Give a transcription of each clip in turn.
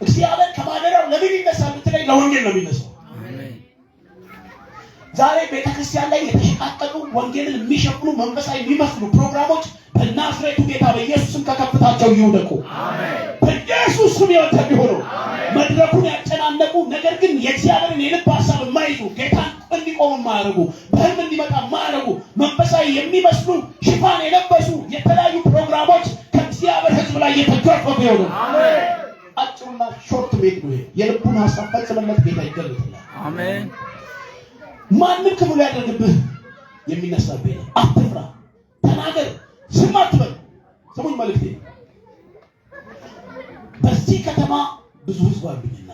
እግዚአብሔር ከማደሪያው ለምን ይነሳል ብትለኝ ለወንጌል ነው የሚነሳው። ዛሬ ቤተክርስቲያን ላይ የተሸቃቀጡ፣ ወንጌልን የሚሸፍኑ፣ መንፈሳዊ የሚመስሉ ፕሮግራሞች በናዝሬቱ ጌታ በኢየሱስ ስም ከከፍታቸው ይውደቁ። በኢየሱስ ስም የወደቁ ይሁኑ። መድረኩን ያጨናነቁ፣ ነገር ግን የእግዚአብሔርን የልብ ሀሳብ የማይዙ፣ ጌታን እንዲቆም የማያደርጉ፣ በህልም እንዲመጣ የማያደርጉ፣ መንፈሳዊ የሚመስሉ ሽፋን የለበሱ የተለያዩ ፕሮግራሞች ከእግዚአብሔር ሕዝብ ላይ የተገፈፉ ይሁኑ። አጭሩና short ሜት ነው ይሄ። የልቡን ሀሳብ ፈጽመለት ጌታ ይገለጥላል። አሜን። ማንም ክፉ ሊያደርግብህ የሚነሳብህ የለም። አትፍራ፣ ተናገር፣ ዝም አትበል። ስሙኝ መልእክቴ፣ በዚህ ከተማ ብዙ ህዝብ አሉኝና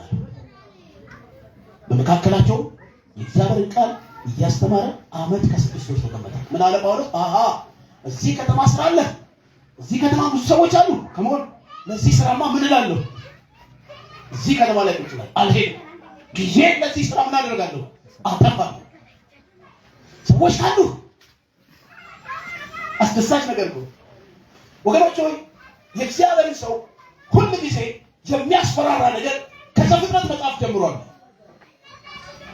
በመካከላቸው የእግዚአብሔርን ቃል እያስተማረ ዓመት ከ6 ወር ተቀመጠ። ምን አለ ጳውሎስ? አሃ፣ እዚህ ከተማ ስራ አለ፣ እዚህ ከተማ ብዙ ሰዎች አሉ። ከመሆን ለዚህ ስራማ ምን እላለሁ? እዚህ ከተማ ላይ ቁጭ እላለሁ፣ አልሄድም። ጊዜ ለዚህ ስራ ምን አደርጋለሁ? አጠፋለሁ። ሰዎች ካሉ አስደሳች ነገር ነው። ወገኖች ሆይ፣ የእግዚአብሔርን ሰው ሁል ጊዜ የሚያስፈራራ ነገር ከዘፍጥረት መጽሐፍ ጀምሯል።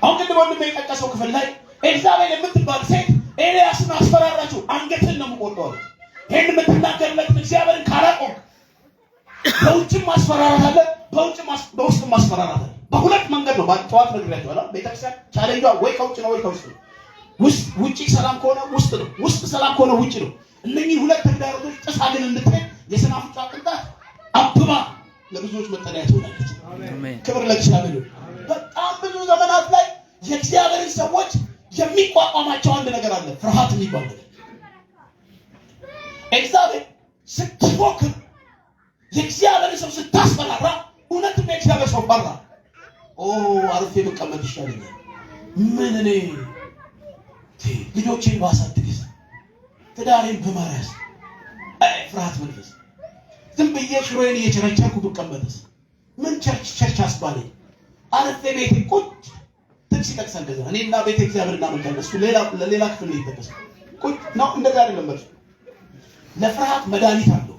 አሁን ቅድም ወንድሜ የጠቀሰው ክፍል ላይ ኤልዛቤል የምትባል ሴት ኤልያስን አስፈራራችው። አንገትህን ነው የምቆርጠው አለች። ይህን የምትናገርለትን እግዚአብሔርን ካላቆምክ። በውጭም ማስፈራራት አለ፣ በውስጥም ማስፈራራት አለ። በሁለት መንገድ ነው። ጠዋት ነግሬያቸዋለሁ። ቤተክርስቲያን ቻሌንጇ ወይ ከውጭ ነው ወይ ከውስጥ ነው። ውስጥ ውጪ ሰላም ከሆነ ውስጥ ነው፣ ውስጥ ሰላም ከሆነ ውጭ ነው። እነኚህ ሁለት ተግዳሮቶች ጥሳ ግን እንድትሄድ የሰናፍጯ ቅንጣት አብባ ለብዙዎች መጠለያ ትሆናለች። አሜን። ክብር ለእግዚአብሔር ይሁን። በጣም ብዙ ዘመናት ላይ የእግዚአብሔርን ሰዎች የሚቋቋማቸው አንድ ነገር አለ፣ ፍርሃት የሚባል ነገር። እግዚአብሔር ስትፎክር፣ የእግዚአብሔርን ሰው ስታስፈራራ፣ እውነትም የእግዚአብሔር ሰው ፈራ። ኦ፣ አርፌ ብቀመጥ ይሻለኛል። ምን እኔ ልጆቼን ባሳድግስ፣ ትዳሬን ብመራስ፣ አይ ፍርሃት መንፈስ፣ ዝም ብዬ ሽሮዬን እየቸረቸርኩ ብቀመጥስ፣ ምን church church አስባለኝ? አርፌ ቤቴ ቁጭ። ጥቅስ ይጠቅሳል። ከዛ እኔና ቤተ እግዚአብሔር እናመልካለን። እሱ ሌላ ለሌላ ክፍል ነው ይጠቀሳል። ቁጭ ነው፣ እንደዛ አይደለም። በርሱ ለፍርሃት መድኃኒት አለው።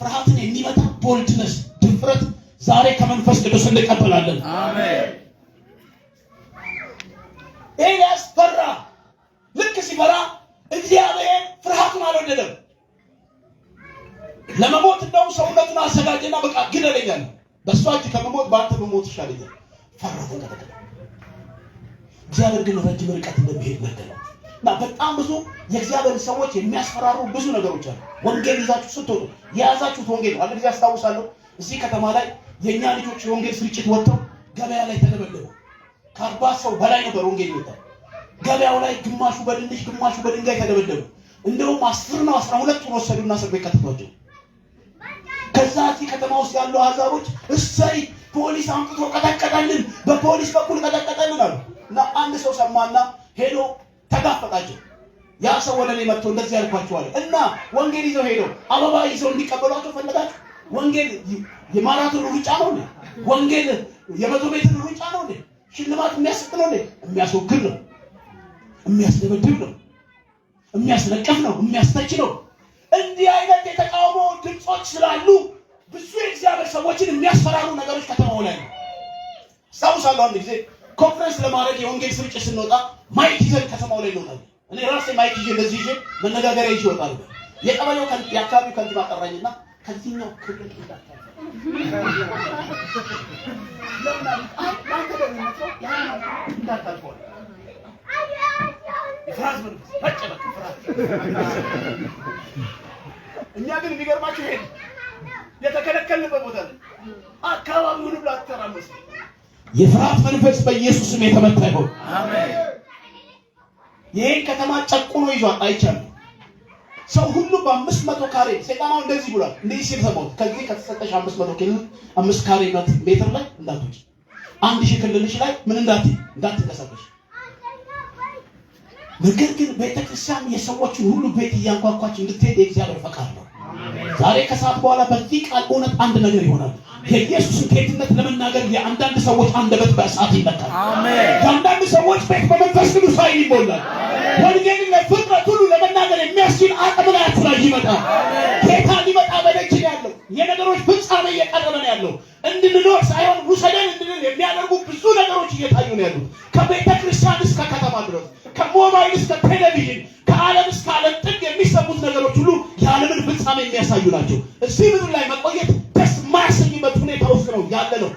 ፍርሃትን የሚመታ boldness፣ ድፍረት ዛሬ ከመንፈስ ቅዱስ እንቀበላለን። አሜን። ኤልያስ ፈራ። ልክ ሲፈራ እግዚአብሔር ፍርሃቱን አልወደደም። ለመሞት እንደውም ሰውነቱን አዘጋጀና በቃ ግደለኝ አለ። በእሷ እጅ ከመሞት በአንተ ብሞት ይሻለኛል። ፈራ፣ ተንቀጠቀጠ። እግዚአብሔር ግን ረጅም ርቀት እንደሚሄድ ነገረው። እና በጣም ብዙ የእግዚአብሔር ሰዎች የሚያስፈራሩ ብዙ ነገሮች አሉ። ወንጌል ይዛችሁ ስትወጡ የያዛችሁት ወንጌል ነው። አንድ ጊዜ አስታውሳለሁ፣ እዚህ ከተማ ላይ የእኛ ልጆች የወንጌል ስርጭት ወጥተው ገበያ ላይ ተደበደቡ። ከ40 ሰው በላይ ነበር ወንጌል ይወጣል። ገበያው ላይ ግማሹ በድንች ግማሹ በድንጋይ ተደበደቡ። እንደውም 10 ነው 12ቱን ወሰዱና እስር ቤት ከተቷቸው። ከዛ እዚህ ከተማ ውስጥ ያሉ አሕዛቦች እሰይ ፖሊስ አምጥቶ ቀጠቀጠልን፣ በፖሊስ በኩል ቀጠቀጠልን አሉ። እና አንድ ሰው ሰማና ሄዶ ተጋፈጣቸው። ያ ሰው ወደ እኔ መጥቶ እንደዚህ ያልኳቸው አለ። እና ወንጌል ይዘው ሄደው አበባ ይዘው እንዲቀበሏቸው ፈለጋችሁ? ወንጌል የማራቶን ሩጫ ነው እንዴ? ወንጌል የ100 ሜትር ሩጫ ነው እንዴ? ሽልማት የሚያሰጥ ነው እንዴ? የሚያስወግድ ነው፣ የሚያስደበድብ ነው፣ የሚያስነቅፍ ነው፣ የሚያስተች ነው። እንዲህ አይነት የተቃውሞ ድምፆች ስላሉ ብዙ የእግዚአብሔር ሰዎችን የሚያስፈራሩ ነገሮች ከተማው ላይ ነው። አስታውሳለሁ፣ አንድ ጊዜ ኮንፈረንስ ለማድረግ የወንጌል ስርጭት ስንወጣ mic ይዘን ከተማው ላይ እንወጣለን። እኔ ራሴ mic ይዤ፣ እንደዚህ ይዤ፣ መነጋገሪያ ይዤ እወጣለሁ። የቀበሌው የአካባቢው ከንቲባ ጠራኝና ከዚህኛው ክልል እንዳታልፍ። ለምን አለኝ። አይ፣ ለአንተ ደህንነት ነው፣ ያኛው እንዳታልፈው አለ። የፍርሃት መንፈስ ረጨ፣ በቃ ፍርሃት። እኛ ግን የሚገርማችሁ ሄድ የተከለከልንበት ቦታ ላይ አካባቢውን ሁሉ አተራመሰ። የፍርሃት መንፈስ በኢየሱስ ስም የተመታ ይሆን። አሜን። ይሄን ከተማ ጨቁኖ ይዟል። አይቻልም። ሰው ሁሉ በ500 ካሬ ሰይጣናው እንደዚህ ብሏል። እንደዚህ ሲል ሰማሁት። ከዚህ ከተሰጠሽ 500 ኪሎ 5 ካሬ ሜትር ላይ እንዳትወጪ፣ 1000 ክልልሽ ላይ ምን እንዳትይ፣ እንዳትንቀሳቀሽ። ነገር ግን ቤተክርስቲያን የሰዎችን ሁሉ ቤት እያንኳኳች እንድትሄድ የእግዚአብሔር ፈቃድ ነው። ዛሬ ከሰዓት በኋላ በዚህ ቃል እውነት አንድ ነገር ይሆናል። የኢየሱስን ጌትነት ለመናገር የአንዳንድ ሰዎች አንደበት በእሳት ይመታል። አሜን። የአንዳንድ ሰዎች ቤት በመንፈስ ቅዱስ ኃይል ይሞላል። ወንጌልን ለፍጥረት ሁሉ ለመናገር የሚያስችል አቅም ላያችሁ ላይ ይመጣል። ጌታ ሊመጣ በደጅ ነው ያለው። የነገሮች ፍጻሜ እየቀረበ ነው ያለው። እንድንኖር ሳይሆን እያሳዩ ነው ያሉት። ከቤተ ክርስቲያን እስከ ከተማ ድረስ፣ ከሞባይል እስከ ቴሌቪዥን፣ ከዓለም እስከ ዓለም ጥግ የሚሰሙት ነገሮች ሁሉ የዓለምን ፍጻሜ የሚያሳዩ ናቸው። እዚህ ምድር ላይ መቆየት ደስ የማያሰኝበት ሁኔታ ውስጥ ነው ያለ ነው።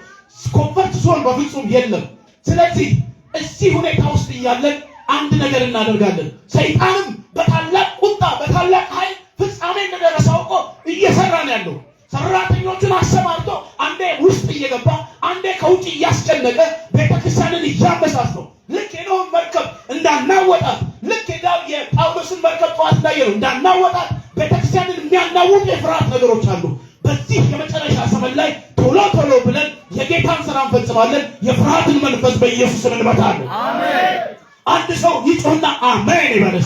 Comfort zone በፍጹም የለም። ስለዚህ እዚህ ሁኔታ ውስጥ እያለን አንድ ነገር እናደርጋለን። ሰይጣንም በታላቅ ቁጣ፣ በታላቅ ኃይል ፍጻሜ እንደደረሰ አውቆ እየሰራ ነው ያለው። ሰራተኞቹን አሰማርቶ አንዴ ውስጥ እየገባ፣ አንዴ ከውጭ እያስጨነቀ፣ ቤተክርስቲያንን እያመሳት ነው። ልክ የኖህን መርከብ እንዳናወጣት፣ ልክ የጳውሎስን መርከብ ጠዋት እንዳየነው እንዳናወጣት፣ ቤተክርስቲያንን የሚያናውጡ የፍርሃት ነገሮች አሉ። በዚህ የመጨረሻ ዘመን ላይ ቶሎ ቶሎ ብለን የጌታን ስራ እንፈጽማለን። የፍርሃትን መንፈስ በኢየሱስ ስም እንመታለን። አንድ ሰው ይጮህና አሜን ይበል።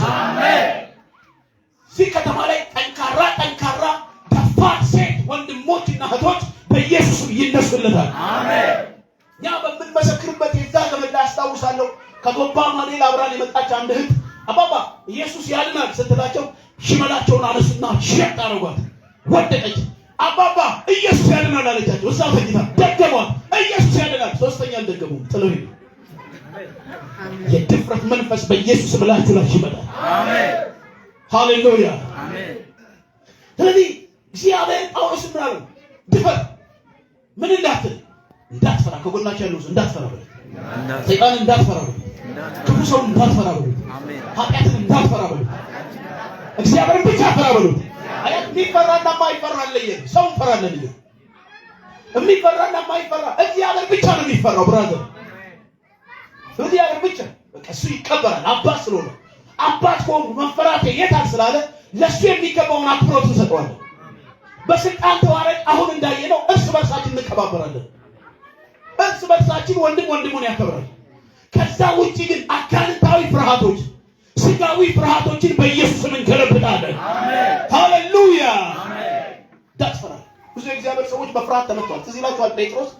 እዚህ ከተማ ላይ ጠንካራ ጠንካራ ደፋር ሴት ወንድሞችና እህቶች በኢየሱስ ስም ይነሱለታል። እኛ በምንመሰክርበት የዛ ዘመን ላይ አስታውሳለሁ። ከጎባ ማኔል አብራን የመጣች አንድ እህት "አባባ፣ ኢየሱስ ያድናል" ስትላቸው ሽመላቸውን አነሱና ሸጥ አደረጓት። ወደቀች። "አባባ፣ ኢየሱስ ያድናል" አለቻቸው። እዛው ተኝታ ደገሟት። "ኢየሱስ ያድናል።" ሶስተኛ አልደገሙም፣ ጥለው ሄዱ። የድፍረት መንፈስ በኢየሱስ ምላችሁ ላይ ይመጣል። ሃሌሉያ። ስለዚህ እግዚአብሔር ጳውሎስ ምን አለው? ድፈር፣ ምን እንዳትል? እንዳትፈራ። ከጎናቸው ያለው ሰው እንዳትፈራ በሉት። ሰይጣን እንዳትፈራ በሉት። ክፉ ሰው እንዳትፈራ በሉት። ኃጢአትን እንዳትፈራ በሉት። እግዚአብሔርን ብቻ ፍራ በሉት። አያት የሚፈራና የማይፈራ አለየን። ሰው እንፈራለን እኛ። የሚፈራና የማይፈራ፣ እግዚአብሔር ብቻ ነው የሚፈራው። Brother፣ እግዚአብሔር ብቻ፣ በቃ እሱ ይከበራል። አባት ስለሆነ፣ አባት ከሆንኩ መፈራቴ የታል ስላለ ለእሱ የሚገባውን አክብሮት እንሰጠዋለን። በስልጣን ተዋረድ አሁን እንዳየነው እርስ በርሳችን እንከባበራለን። እርስ በርሳችን ወንድም ወንድሙን ያከብራል። ከዛ ውጪ ግን አጋንንታዊ ፍርሃቶች፣ ስጋዊ ፍርሃቶችን በኢየሱስ ስም እንገለብጣለን። ሃሌሉያ። እንዳትፈራ። ብዙ የእግዚአብሔር ሰዎች በፍርሃት ተመትተዋል። ትዝ ይላችኋል ጴጥሮስ፣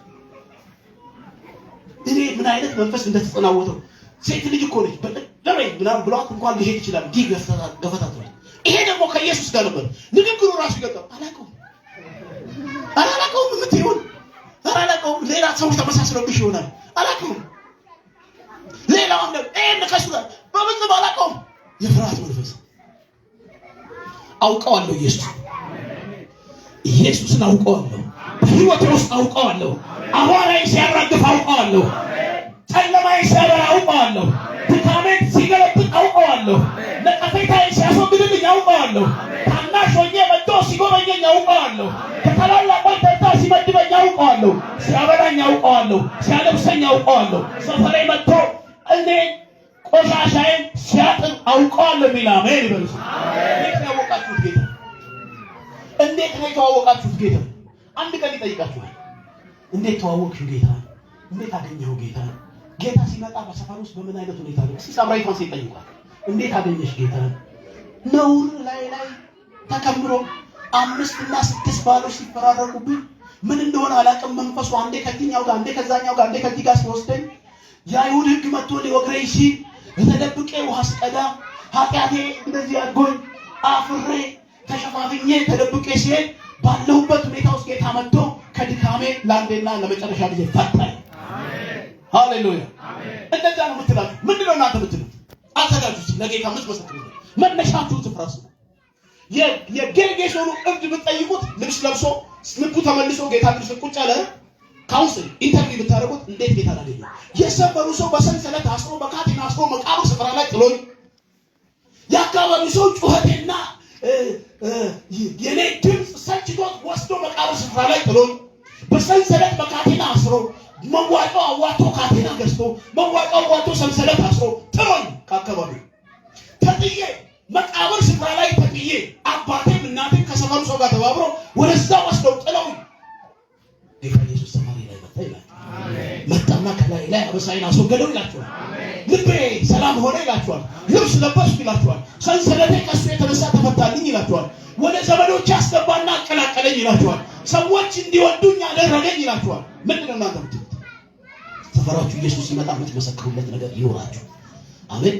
እኔ ምን አይነት መንፈስ እንደተጸናወተው፣ ሴት ልጅ እኮ ነች፣ በደረይ ምናምን ብሏት እንኳን ሊሄድ ይችላል። እንዲህ ገፈታትሯል። ይሄ ደግሞ ከኢየሱስ ጋር ነበር። ንግግሩ ራሱ ይገጣው፣ አላውቀውም፣ ኧረ አላውቀውም የምትይውን፣ ኧረ አላውቀውም፣ ሌላ ሰዎች ተመሳስለብሽ ይሆናል፣ አላውቀውም። ሌላውም ደግሞ ይሄን ከእሱ ጋር በፍጹም አላውቀውም። የፍርሃት መንፈስ። አውቀዋለሁ፣ ኢየሱስ፣ ኢየሱስን አውቀዋለሁ። በህይወቴ ውስጥ አውቀዋለሁ። አቧራዬን ሲያራግፍ አውቀዋለሁ። ጨለማዬን ሲያበራ አውቀዋለሁ። ድካሜን ሲገለብጥ አውቀዋለሁ። ነቀፌታዬን ሲያስወግድልኝ አውቀዋለሁ። ታናሽ ሆኜ መጥቶ ሲጎበኘኝ አውቀዋለሁ። ከታላላቆች ተርታ ሲመድበኝ አውቀዋለሁ። ሲያበላኝ አውቀዋለሁ። ሲያለብሰኝ አውቀዋለሁ። ሰፈሬ መጥቶ እኔ ቆሻሻዬን ሲያጥብ አውቀዋለሁ የሚል አሜን ይበሉ። እንዴት ነው ያወቃችሁት ጌታ? እንዴት ነው የተዋወቃችሁት ጌታ? አንድ ቀን ይጠይቃችኋል። እንዴት ተዋወቅሽው ጌታ? እንዴት አገኘኸው ጌታ? ጌታ ሲመጣ በሰፈር ውስጥ በምን አይነት ሁኔታ ነው? እስኪ ሳምራዊቷን ሴት ጠይቋት። እንዴት አገኘሽ ጌታ? ነውር ላይ ላይ ተከምሮ፣ አምስት እና ስድስት ባሎች ሲፈራረቁብኝ፣ ምን እንደሆነ አላውቅም። መንፈሱ አንዴ ከዚህኛው ጋር፣ አንዴ ከዛኛው ጋር፣ አንዴ ከዚህ ጋር ሲወስደኝ፣ የአይሁድ ሕግ መጥቶ ሊወግረኝ ሲል ተደብቄ ውሃ ስቀዳ፣ ኃጢአቴ እንደዚህ አድርጎኝ፣ አፍሬ ተሸፋፍኜ ተደብቄ ሲሄድ፣ ባለሁበት ሁኔታ ውስጥ ጌታ መጥቶ ከድካሜ ለአንዴና ለመጨረሻ ጊዜ ፈታኝ። ሃሌሉያ። እንደዛ ነው የምትላችሁ። ምንድን ነው እናንተ የምትሉት? አዘጋጁ እስኪ ለጌታ የምትመሰክሩት መነሻችሁን ስፍራ ስሙ። የጌርጌሶኑ እብድ ብትጠይቁት፣ ልብስ ለብሶ ልቡ ተመልሶ ጌታ ልብስ ቁጭ ያለ counsel interview ብታደርጉት፣ እንዴት ጌታ አገኘ? የሰፈሩ ሰው በሰንሰለት አስሮ፣ በካቴና አስሮ መቃብር ስፍራ ላይ ጥሎኝ፣ የአካባቢው ሰው ጩኸቴና የኔ ድምፅ ሰልችቶት ወስዶ መቃብር ስፍራ ላይ ጥሎኝ፣ በሰንሰለት በካቴና አስሮ፣ መዋጮ አዋቶ ካቴና ገዝቶ፣ መዋጮ አዋቶ ሰንሰለት አስሮ ጥሎኝ፣ ከአካባቢው ተጥዬ፣ መቃብር ስፍራ ላይ ተጥዬ፣ አባቴም እናቴም ከሰፈሩ ሰው ጋር ተባብሮ ወደዛ ወስደው ጥለውኝ፣ ጌታ ኢየሱስ ሰፈሬ ላይ መጣ ይላል። መጣና ከላይ ላይ አበሳዬን አስወገደው ይላቸዋል። ልቤ ሰላም ሆነ ይላቸዋል። ልብስ ለበስኩ ይላቸዋል። ሰንሰለቴ ከሱ የተነሳ ተፈታልኝ ይላቸዋል። ወደ ዘመዶች አስገባና አቀላቀለኝ ይላቸዋል። ሰዎች እንዲወዱኝ አደረገኝ ይላቸዋል። ምንድን ነው እናንተ የምትሉት? ሰፈራችሁ ኢየሱስ ሲመጣ የምትመሰክሩለት ነገር ይኖራችሁ። አሜን።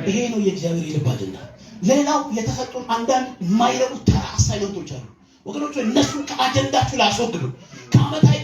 ይሄ ነው የእግዚአብሔር የልብ አጀንዳ። ሌላው የተሰጡን አንዳንድ የማይረቡ ተራ assignment ኦች አሉ ወገኖች፣ እነሱን ከአጀንዳችሁ ላይ አስወግዱ። ከዓመታዊ